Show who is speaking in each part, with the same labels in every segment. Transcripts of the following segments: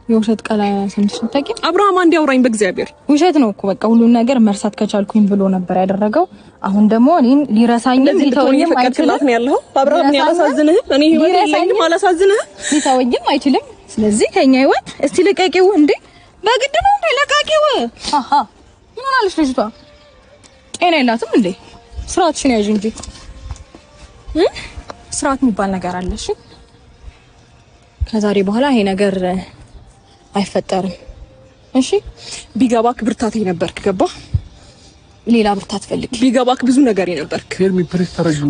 Speaker 1: የውሸት ቃል ሰምተሽ አታውቂም?
Speaker 2: አብርሃም አንዴ አውራኝ በእግዚአብሔር።
Speaker 1: ውሸት ነው እኮ በቃ ሁሉን ነገር መርሳት ከቻልኩኝ ብሎ ነበር ያደረገው። አሁን ደግሞ እኔን ሊረሳኝም ሊተወኝም አይችልም
Speaker 2: ነው ያለው። አብርሃም እኔ አላሳዝንህም፣ እኔ ህይወት የለኝም፣ አላሳዝንህም፣
Speaker 1: ሊተወኝም አይችልም። ስለዚህ ከኛ ህይወት እስቲ ልቀቂው እንዴ! በግድ ነው እንዴ? ለቃቂው። አሃ ምን ሆናለች ልጅቷ? ጤና የላትም እንዴ? ስርዓትሽን ያዥ እንጂ ስርዓት የሚባል ነገር አለ። እሺ ከዛሬ በኋላ ይሄ ነገር አይፈጠርም። እሺ
Speaker 2: ቢገባክ ብርታቴ ነበርክ፣ ገባ?
Speaker 1: ሌላ ብርታት ፈልግ።
Speaker 2: ቢገባክ ብዙ ነገር ነበርክ።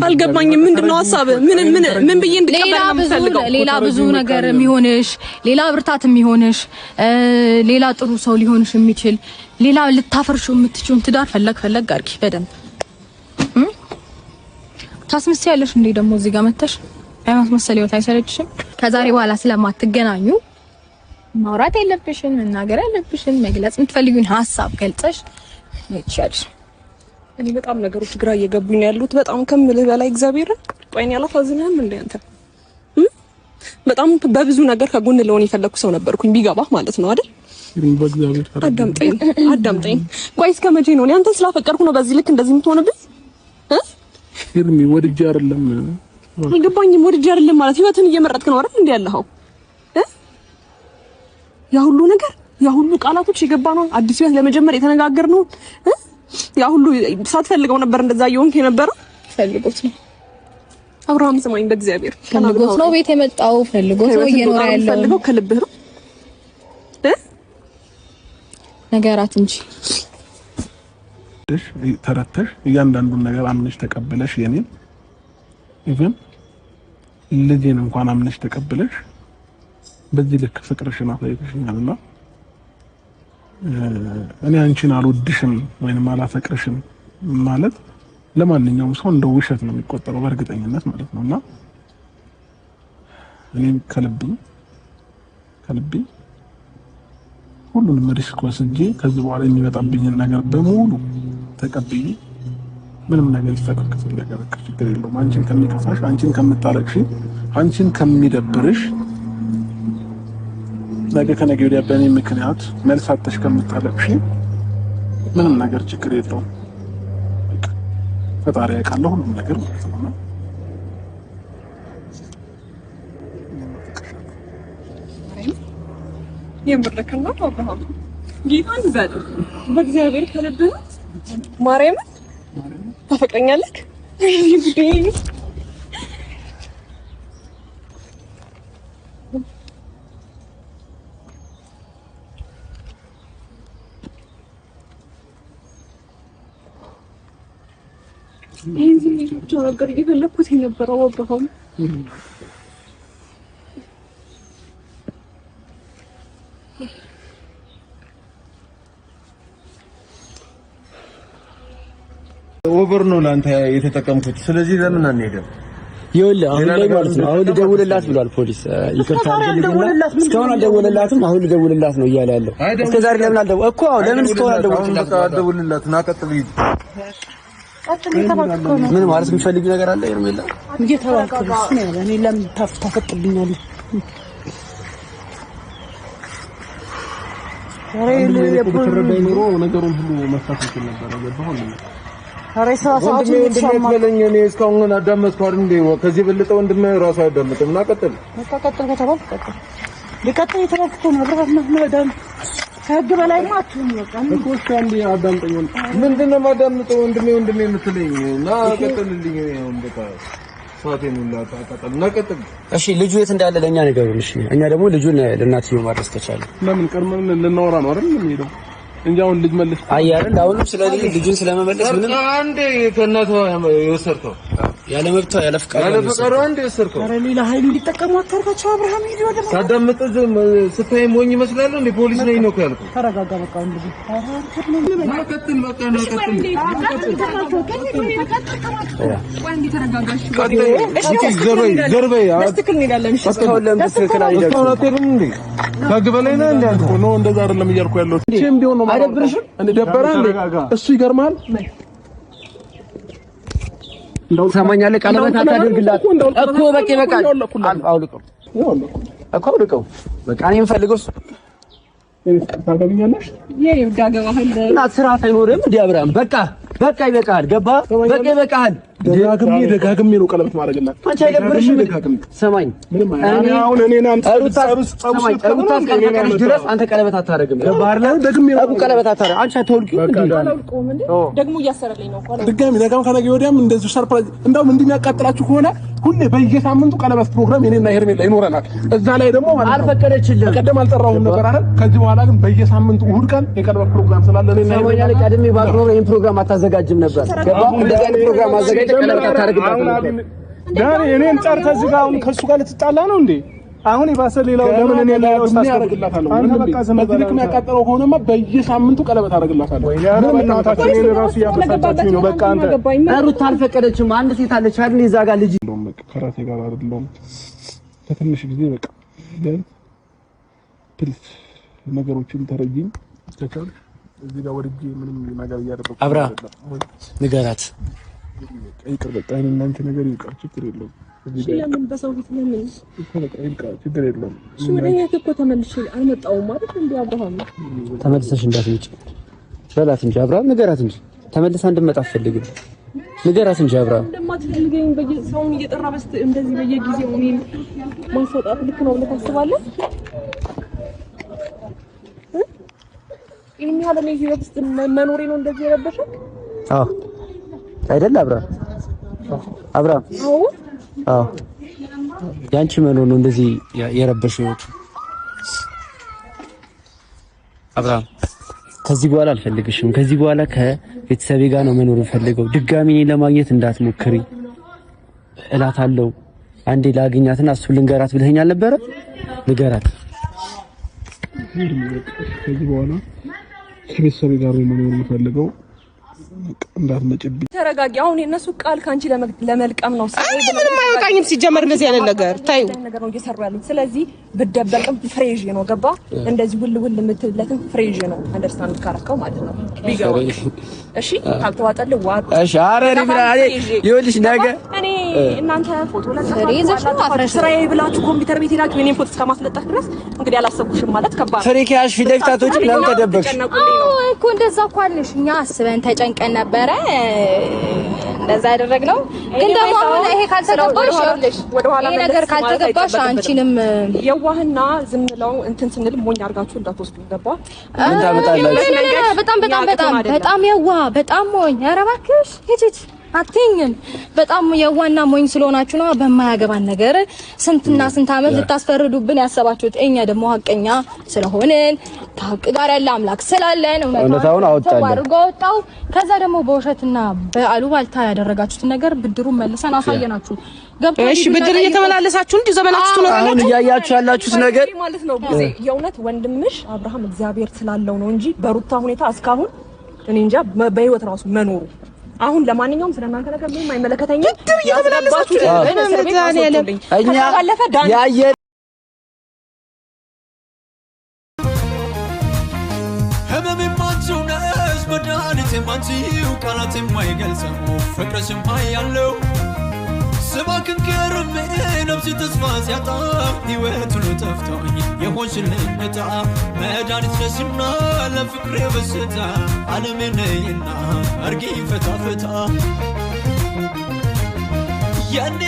Speaker 2: አልገባኝም። ምንድነው ሀሳብ? ምን ምን ምን ብዬ እንድቀበል ነው የምፈልገው?
Speaker 1: ሌላ ብዙ ነገር የሚሆንሽ፣ ሌላ ብርታት የሚሆንሽ፣ ሌላ ጥሩ ሰው ሊሆንሽ የሚችል፣ ሌላ ልታፈርሽው የምትችውን ትዳር ፈለግ ፈለግ አድርጊ በደንብ። ታስመስያለሽ እንዴ ደግሞ እዚህ ጋር መተሽ አይማስመሰል ህይወት አይሰለችሽም? ከዛሬ በኋላ ስለማትገናኙ ማውራት የለብሽን፣ መናገር ያለብሽን፣ መግለጽ የምትፈልጊውን ሀሳብ ገልጸሽ ይቻልሽ።
Speaker 2: እኔ በጣም ነገሮች ግራ እየገቡኝ ነው ያሉት፣ በጣም ከምልህ በላይ እግዚአብሔርን። ቆይ እኔ አላሳዝንህም እንዴ አንተ? በጣም በብዙ ነገር ከጎን ለሆን የፈለኩ ሰው ነበርኩኝ፣ ቢገባህ ማለት ነው አይደል? አዳምጠኝ አዳምጠኝ። ቆይ እስከ መቼ ነው እኔ አንተን ስላፈቀርኩ ነው በዚህ ልክ እንደዚህ የምትሆንብኝ?
Speaker 3: ሄርሚ ወድጄ አይደለም።
Speaker 2: አልገባኝም። ወድጄ አይደለም ማለት ህይወትን እየመረጥክ ነው አይደል እንዴ ያለኸው? ያ ሁሉ ነገር፣ ያ ሁሉ ቃላቶች የገባ ነው፣ አዲስ ህይወት ለመጀመር የተነጋገርነው፣ ያ ሁሉ ሳትፈልገው ነበር እንደዛ እየሆንክ የነበረው?
Speaker 1: ፈልጎት ነው
Speaker 2: አብርሃም ስማኝ፣ በእግዚአብሔር
Speaker 1: ፈልጎት ነው ቤት የመጣው፣ ፈልጎት ነው እየኖረ ያለው።
Speaker 2: ፈልገው ከልብህ ነው
Speaker 1: ነገራት እንጂ
Speaker 3: ተረተሽ እያንዳንዱን ነገር አምነሽ ተቀብለሽ የኔን even ልጄን እንኳን አምነሽ ተቀብለሽ በዚህ ልክ ፍቅርሽን አሳይተሽኛልና እኔ አንቺን አልወድሽም ወይንም አላፈቅርሽም ማለት ለማንኛውም ሰው እንደ ውሸት ነው የሚቆጠረው በእርግጠኝነት ማለት ነውና እኔም ከልቤ ከልቤ ሁሉንም risk ወስጄ ከዚህ በኋላ የሚመጣብኝን ነገር በሙሉ ተቀብዬ ምንም ነገር ይፈጠር ከፈለገ በቃ ችግር የለውም። አንቺን ከሚከፋሽ፣ አንቺን ከምታለቅሺ፣ አንቺን ከሚደብርሽ፣ ነገ ከነገ ወዲያ በእኔ ምክንያት መልስ አጥተሽ ከምታለቅሺ ምንም ነገር ችግር የለውም። ፈጣሪ ያውቃል ሁሉም ነገር ማለት ነው።
Speaker 2: የምርክን ነው አብርሃም፣ ጌታን በል በእግዚአብሔር ከልብህ ማርያምን ታፈቅረኛለህ? ይህን ስሜት ብቻ ነበር እየፈለኩት የነበረው አብርሃም።
Speaker 4: Over ነው ለአንተ የተጠቀምኩት። ስለዚህ ለምን አንሄድም?
Speaker 5: ይኸውልህ አሁን ላይ ማለት ነው፣ አሁን ልደውልላት ብሏል ፖሊስ። ይቅርታ እስካሁን አልደወለላትም። አሁን ልደውልላት ነው እያለ ያለው። እስከ ዛሬ ለምን አልደወ እኮ አሁን ለምን እስካሁን አልደወልኩላትም?
Speaker 4: አልደውልላት ና ቀጥል።
Speaker 5: ምን ማለት የምትፈልጊው ነገር አለ ሄርሜላ?
Speaker 6: እየተባልኩ ነው እሱ ነው ያለ። እኔ ለምን ታፈጥብኛለህ?
Speaker 3: ብትረዳኝ ኖሮ ነገሩን ሁሉ መፍታት እንችል ነበረ። ገባህ?
Speaker 6: ኧረ የስራ ሰዓቱ
Speaker 4: ወንድሜ ወንድሜ
Speaker 6: እየተሻማ
Speaker 4: አትበለኝ። እኔ እስካሁን አዳመጥኩ አይደል እንዴ? ከዚህ የበለጠ ወንድሜ ራሱ አያዳምጥም። ና ቀጥል።
Speaker 6: በቃ ቀጥል ከተባልክ ቀጥል። ሊቀጥል የተባልክ እኮ ነው። አብረህ መዳን ከህግ በላይማ አትሁን። በቃ
Speaker 3: እኮ እስኪ አንዴ አዳምጠኝ።
Speaker 4: ምንድን ነው የማዳምጠው? ወንድሜ ወንድሜ የምትለኝ? ና ቀጥልልኝ። እኔ አሁን በቃ ሰዓቴን ሁላ አቃጠል። ና ቀጥል።
Speaker 5: እሺ ልጁ የት እንዳለ ለእኛ ንገሩን። እሺ እኛ ደግሞ ልጁን ለእናትየው ማድረስ ተቻለ።
Speaker 3: ለምን ቀድመን ልናወራ ነው አይደል የምንሄደው እንጂ አሁን ልጅ መልስ
Speaker 5: አይ አይደል አሁንም ስለ ልጁን ስለመመለስ ምንም
Speaker 4: አንዴ ከእናቷ የወሰድከው
Speaker 5: ያለ መብቷ ያለ ፍቃዷ
Speaker 4: ያለ ፈቃዷ አንዴ የወሰድከው።
Speaker 6: ኧረ ሌላ ኃይል እንዲጠቀሙ አታርጋቸው። አብርሃም ሂድ ወደ
Speaker 4: ሳዳምጥ ዝም ስታይ ሞኝ ይመስላል እንዴ? ፖሊስ ነኝ ነው እኮ ያልኩህ።
Speaker 6: ተረጋጋ። በቃ ወንድሜ
Speaker 4: ና ቀጥል። በቃ ና ቀጥል።
Speaker 5: እስካሁን ለምን ትክክል አይደለም?
Speaker 4: እስካሁን አትሄድም እንዴ? ከህግ በላይ ነህ እንዴ አንተ?
Speaker 3: No እንደዛ አይደለም እያልኩ ያለሁት። መቼም ቢሆን ነው
Speaker 5: አይደብርሽም?
Speaker 3: እንደ ደበረህ እንዴ? እሱ ይገርማል።
Speaker 5: ትሰማኛለህ? ቀለበት አታደርግላት እኮ በቃ ይበቃል። አውልቀው እኮ አውልቀው። በቃ እኔ የምፈልገው እሱ
Speaker 3: ታገቢኛለሽ?
Speaker 5: እና ስርዓት አይኖርም እንዴ አብርሃም? በቃ በቃ ይበቃል። ገባ በቃ ይበቃል።
Speaker 3: ደጋግሜ ደጋግሜ ነው ቀለበት ማድረግላት።
Speaker 5: አንቺ አይደብርሽም? ሰማኝ
Speaker 3: እኔ አሁን እኔን
Speaker 5: ሩታ እስካልፈቀደች ድረስ አንተ ቀለበት አታደርግም። ገባህ አይደል?
Speaker 3: ደግሜ ነው
Speaker 5: ቀለበት አታደርግም። አንቺ አትወልቂውም እንዴ?
Speaker 2: አላውቀውም እንዴ ደግሞ እያሰረልኝ ነው እኮ አላውቀውም።
Speaker 3: ድጋሚ ነገም ከነገ ወዲያም እንደዚሁ surprise። እንደውም እንዲህ የሚያቃጥላችሁ ከሆነ ሁሌ በየሳምንቱ ቀለበት ፕሮግራም የኔና ሄርሜላ ይኖረናል። እዛ ላይ ደግሞ ማለት ነው
Speaker 5: አልፈቀደችልህም።
Speaker 3: ቀደም አልጠራሁም ነበር አይደል? ከዚህ በኋላ ግን በየሳምንቱ እሑድ ቀን የቀለበት ፕሮግራም ስላለ እኔና
Speaker 5: ሰሞኛ
Speaker 3: ሄርሜላ
Speaker 5: ላይ ቀድሜ ባትኖር ይሄን ፕሮግራም አታዘጋጅም ነበር። ገባህ? እንደዚህ አይነት ፕሮግራም አዘጋጅተህ ቀለበት አታደርግባትም ነበር።
Speaker 7: ዳኒ እኔን ጠርተህ እዚህ ጋር አሁን ከእሱ ጋር ልትጣላ ነው እንዴ? አሁን የባሰ ሌላው ለምን እኔ ሌላው
Speaker 3: ደግሜ አደርግላታለሁ።
Speaker 7: አንተ በቃ ዝም
Speaker 3: በዚህ ልክ የሚያቃጥለው ከሆነማ በየሳምንቱ ቀለበት አደርግላታለሁ።
Speaker 7: ወይኔ ኧረ በእናታችሁ እኔን እራሱ እያበሳጫችሁኝ ነው። በቃ አንተ
Speaker 5: ሩታ አልፈቀደችም። አንድ ሴት አለች አይደል? እዛ ጋር ልጅ
Speaker 3: እንደውም በቃ ከራሴ ጋር አይደለሁም። ለትንሽ ጊዜ በቃ ቢያንስ please ነገሮችን ተረጂኝ ከቻልሽ እዚህ ጋር ወድጄ ምንም ነገር እያደረኩ
Speaker 5: አብራ
Speaker 3: አይደለም።
Speaker 5: ንገራት።
Speaker 3: ይቅር በቃ እኔና አንቺ ነገር ይብቃ፣ ችግር የለውም። እዚህ ጋር
Speaker 2: ለምን በሰው ፊት ለምን
Speaker 3: እኮ በቃ ይብቃ፣ ችግር የለውም።
Speaker 2: እሺ ወደ ህይወት እኮ ተመልሼ አልመጣሁም ማለት እንዴ አብርሃም?
Speaker 5: ተመልሰሽ እንዳትመጪ በላት እንጂ አብርሃም፣ ንገራት እንጂ ተመልሳ እንድመጣ አትፈልግም። ንገራት እንጂ አብርሃም።
Speaker 2: እንደማትፈልገኝ ሰውን እየጠራ በስት እንደዚህ በየጊዜው እኔን ማስወጣት ልክ ነው ብለህ ታስባለህ? ይሄን ያህል እኔ ህይወት ውስጥ መኖሬ ነው እንደዚህ የረበሸክ?
Speaker 5: አዎ አይደል አብርሃም? አብርሃም
Speaker 2: አዎ
Speaker 5: አዎ፣ ያንቺ መኖር ነው እንደዚህ የረበሸው ህይወቱ። አብርሃም ከዚህ በኋላ አልፈልግሽም። ከዚህ በኋላ ከቤተሰቤ ጋር ነው መኖር የምፈልገው። ድጋሚ እኔን ለማግኘት እንዳትሞክሪ እላታለሁ። አንዴ ላግኛትና እሱ ልንገራት ብለኸኝ አልነበረ? ንገራት።
Speaker 3: ከዚህ በኋላ ከቤተሰቤ ጋር ነው መኖር የምፈልገው። በቃ እንዳትመጭብኝ።
Speaker 2: ተረጋጊ። አሁን የእነሱ ቃል ከአንቺ ለመልቀም ነው።
Speaker 6: ምንም አይበቃኝም ሲጀመር እንደዚህ አይነት ነገር ታዩ
Speaker 2: ነገር ነው እየሰሩ ያሉት። ስለዚህ ብደበቅም ፍሬዥ ነው ገባ? እንደዚህ ውል ውል የምትለትም ፍሬዥ ነው። understand ካረከው ማለት ነው ቢገባ። እሺ ካልተዋጠልህ ዋጥ።
Speaker 5: እሺ ኧረ እኔ ምን እኔ ይኸውልሽ ነገ
Speaker 2: እኔ እናንተ ፎቶ
Speaker 1: ፍሬ ይዘሽ ነው አፍረሽ ነው።
Speaker 2: ስራዬ ብላችሁ ኮምፒውተር ቤት ሄዳችሁ የኔን ፎቶ እስከማስለጠፍ ድረስ እንግዲህ አላሰብኩሽም ማለት ከባድ ነው።
Speaker 5: ፍሬ ከያዝሽ ፊት ለፊት አትወጪም። ለምን ተደበቅሽ?
Speaker 2: ትጨነቁልኝ ነው።
Speaker 1: አዎ እኮ እንደዛ እኮ አልንሽ። እኛ አስበን ተጨንቀን ነበረ እንደዛ ያደረግነው። ግን ደግሞ አሁን ይሄ ካልተገባሽ ይኸውልሽ፣
Speaker 2: ወደኋላ
Speaker 1: ይሄ ነገር
Speaker 2: መለስ ማለት
Speaker 1: ካልተገባሽ
Speaker 2: አይጠበቅብንም።
Speaker 1: አንቺንም
Speaker 2: የዋህና ዝም ብለው እንትን ስንል ሞኝ አድርጋችሁ እንዳትወስዱ ገባ?
Speaker 5: ምን ታመጣላችሁ?
Speaker 1: በጣም በጣም በጣም በጣም የዋ በጣም ሞኝ። ኧረ እባክሽ ሂጂ ሂጂ አትይኝም። በጣም የዋና ሞኝ ስለሆናችሁ ነው በማያገባን ነገር ስንትና ስንት ዓመት ልታስፈርዱብን ያሰባችሁት። እኛ ደግሞ ሀቀኛ ስለሆንን ከሀቅ ጋር ያለ አምላክ ስላለን
Speaker 5: እውነታውን አወጣለን።
Speaker 1: አድርጎ አወጣው። ከዛ ደግሞ በውሸትና በአሉባልታ ያደረጋችሁትን ነገር ብድሩን መልሰን አሳየናችሁ። ገብቶ
Speaker 6: እሺ ብድር እየተመላለሳችሁ እንዲሁ ዘመናችሁ
Speaker 5: አሁን
Speaker 6: ትኖራላችሁ።
Speaker 5: እያያችሁ ያላችሁት ነገር
Speaker 2: ማለት ነው ጊዜ የእውነት ወንድምሽ አብርሃም እግዚአብሔር ስላለው ነው እንጂ በሩታ ሁኔታ እስካሁን እኔ እንጃ በህይወት ራሱ መኖሩ። አሁን ለማንኛውም ስለእናንተ ነገር ምንም አይመለከተኝም።
Speaker 6: ብድር እየተመላለሳችሁ
Speaker 2: ያስገባችሁትን እስር ቤት አስወጡልኝ።
Speaker 5: እኛ
Speaker 2: ከዛ ባለፈ ዳኒ
Speaker 5: ያየ
Speaker 8: ህመም የማንቺው ነሽ መድኃኒት የማንቺው ቃላት የማይገልጸው ፍቅርሽ ያለው ስባክን ከርሜ ነፍሴ ተስፋ ሲያጣ ሕይወት ሁሉ ጠፍቶኝ የሆንሽልኝ ዕጣ መድኃኒት ነሽና ለፍቅሬ በሽታ ዓለሜ ነይና አርጊኝ ፈታ ፈታ የኔ